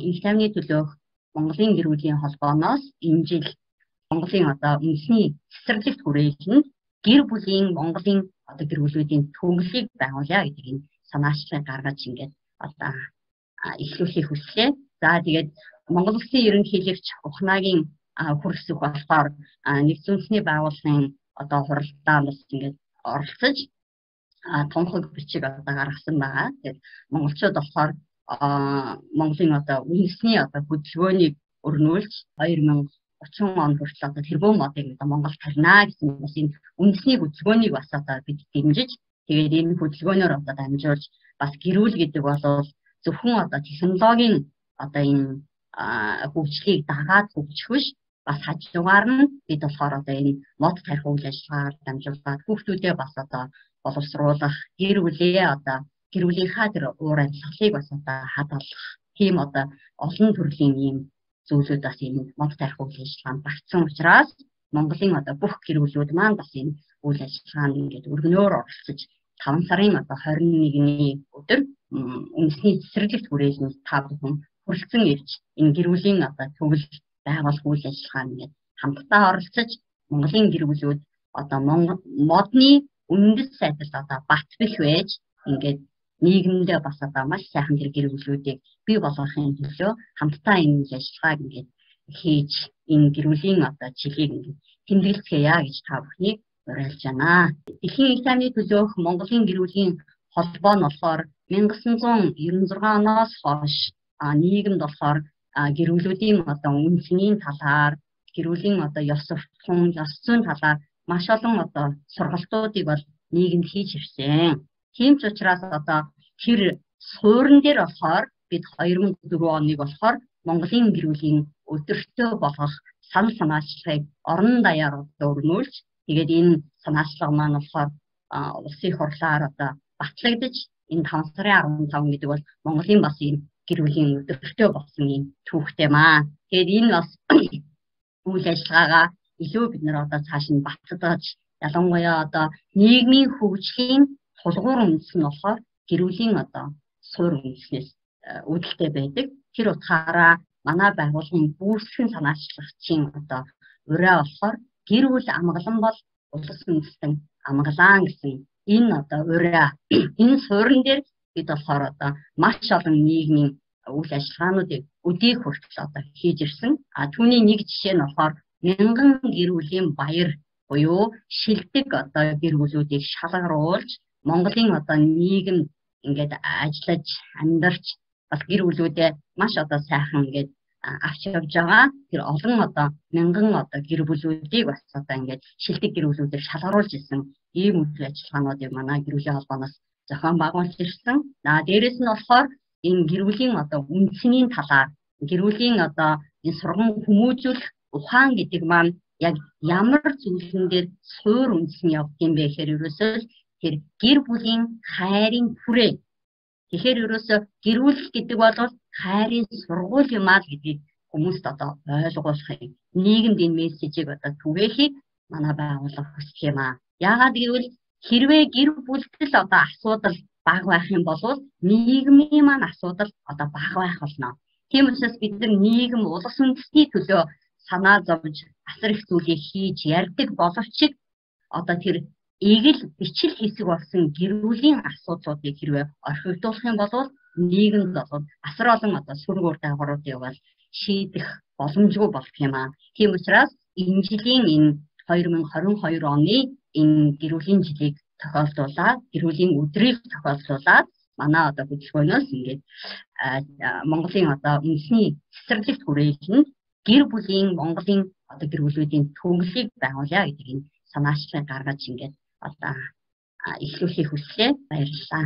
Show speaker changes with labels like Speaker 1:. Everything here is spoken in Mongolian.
Speaker 1: Энх тайвны төлөөх Монголын гэр бүлийн холбооноос энэ жил Монголын одоо үндэсний цэцэрлэгт хүрээлэнд гэр бүлийн Монголын одоо гэр бүлүүдийн төгөлийг байгуулъя гэдэг энэ санаачлагыг гаргаж ингээд одоо эхлүүлэхийг хүслээ. За тэгээд Монгол Улсын ерөнхийлөгч Ухнаагийн хөрсөх болохоор нэгдсэн үндэсний байгууллагын одоо хуралдаанд бас ингээд оролцож тунхаг бичиг одоо гаргасан байгаа. Тэгээд монголчууд болохоор Монголын одоо үндэсний одоо хөдөлгөөнийг өрнүүлж 2030 он хүртэл одоо тэрбум модыг одоо Монгол тарина гэсэн бас энэ үндэсний хөдөлгөөнийг бас одоо бид дэмжиж, тэгээд энэ хөдөлгөөнөөр одоо дамжуулж бас гэрүүл гэдэг бол зөвхөн одоо технологийн одоо энэ хөгжлийг дагаад хөгжих биш, бас хажуугаар нь бид болохоор одоо энэ мод тарих үйл ажиллагаар дамжуулаад хүүхдүүдээ бас одоо боловсруулах, гэр бүлээ одоо гэр бүлийнхаа тэр уур амьсгалыг бас одоо хадгалах тийм одоо олон төрлийн ийм зүйлүүд бас энэ мод тарих үйл ажиллагаанд багтсан учраас Монголын одоо бүх гэр бүлүүд маань бас энэ үйл ажиллагаанд ингээд өргөнөөр оролцож 5 сарын одоо 21-ний өдөр үндэсний цэцэрлэгт хүрээлэнд та бүхэн хүрэлцэн ирж энэ гэр бүлийн одоо төгөл байгуулах үйл ажиллагаанд ингээд хамтдаа оролцож Монголын гэр бүлүүд одоо модны үндэс сайдалд одоо бат бэх байж ингээд нийгэмдээ бас одоо маш сайхан тэр гэр бүлүүдийг бий болгохын төлөө хамтдаа энэ үйл ажиллагааг ингээд хийж энэ гэр бүлийн одоо жилийг ингээд тэмдэглэцгээе гэж та бүхнийг уриалж байна. Дэлхийн их тайвны төлөөх Монголын гэр бүлийн холбоо нь болохоор 1996 оноос хойш нийгэмд болохоор гэр бүлүүдийн одоо үндэсний талаар, гэр бүлийн одоо ёс суртахуун, ёс зүйн талаар маш олон одоо сургалтуудыг бол нийгэмд хийж ирсэн. Тийм ч учраас одоо тэр суурин дээр болохоор бид 2004 оныг болохоор Монголын гэр бүлийн өдөртөө болгох санал санаачлагыг орон даяар одоо өрнүүлж, тэгээд энэ санаачлага маань болохоор улсын их хурлаар одоо батлагдаж энэ 5 сарын 15 гэдэг бол Монголын бас ийм гэр бүлийн өдөртөө болсон ийм түүхтэй маа. Тэгээд энэ бас үйл ажиллагаагаа илүү бид нар одоо цааш нь баттгаж, ялангуяа одоо нийгмийн хөгжлийн тулгуур үндэс нь болохоор гэр бүлийн одоо суур үндэснээс үүдэлтэй байдаг. Тэр утгаараа манай байгууллагын үүсгэн санаачлагчийн одоо ураа болохоор гэр бүл амгалан бол улс үндэстэн амгалан гэсэн энэ одоо ураа, энэ суурин дээр бид болохоор одоо маш олон нийгмийн үйл ажиллагаануудыг өдийг хүртэл одоо хийж ирсэн. А түүний нэг жишээ нь болохоор мянган гэр бүлийн баяр буюу шилдэг одоо гэр бүлүүдийг шалгаруулж Монголын одоо нийгэмд ингээд ажиллаж амьдарч бас гэр бүлүүдээ маш одоо сайхан ингээд авч явж байгаа тэр олон одоо мянган одоо гэр бүлүүдийг бас одоо ингээд шилдэг гэр бүлүүдээр шалгаруулж ирсэн ийм үйл ажиллагаануудыг манай гэр бүлийн холбооноос зохион байгуулж ирсэн. За дээрэс нь болохоор энэ гэр бүлийн одоо үндэсний талаар, гэр бүлийн одоо энэ сурган хүмүүжүүлэх ухаан гэдэг маань яг ямар зүйлэн дээр суур үндэс нь явд юм бэ гэхээр ерөөсөө тэр гэр бүлийн хайрын хүрээ. Тэгэхээр ерөөсөө гэр бүл гэдэг бол хайрын сургууль юм аа л гэдгийг хүмүүст одоо ойлгуулахыг, нийгэмд энэ мессежийг одоо түгээхийг манай байгууллага хүсэх юм аа. Яагаад гэвэл хэрвээ гэр бүлд л одоо асуудал бага байх юм бол нийгмийн маань асуудал одоо бага байх болно. Тийм учраас бид нар нийгэм улс үндэстний төлөө санаа зовж асар их зүйлийг хийж ярьдаг боловч одоо тэр эгэл бичил хэсэг болсон гэр бүлийн асуудлуудыг хэрвээ орхигдуулах юм бол нийгэмд бол асар олон одоо сөрөг үр дагавруудыг бол шийдэх боломжгүй болох юм аа. Тийм учраас энэ жилийн энэ 2022 оны энэ гэр бүлийн жилийг тохиолдуулаад, гэр бүлийн өдрийг тохиолдуулаад манай одоо хөдөлгөөнөөс ингээд Монголын одоо үндэсний цэцэрлэгт хүрээлэнд гэр бүлийн Монголын одоо гэр бүлүүдийн төгөлийг байгуулъя гэдэг энэ санаачлагыг гаргаж ингээд одоо эхлүүлэхийг хүслээ. Баярлалаа.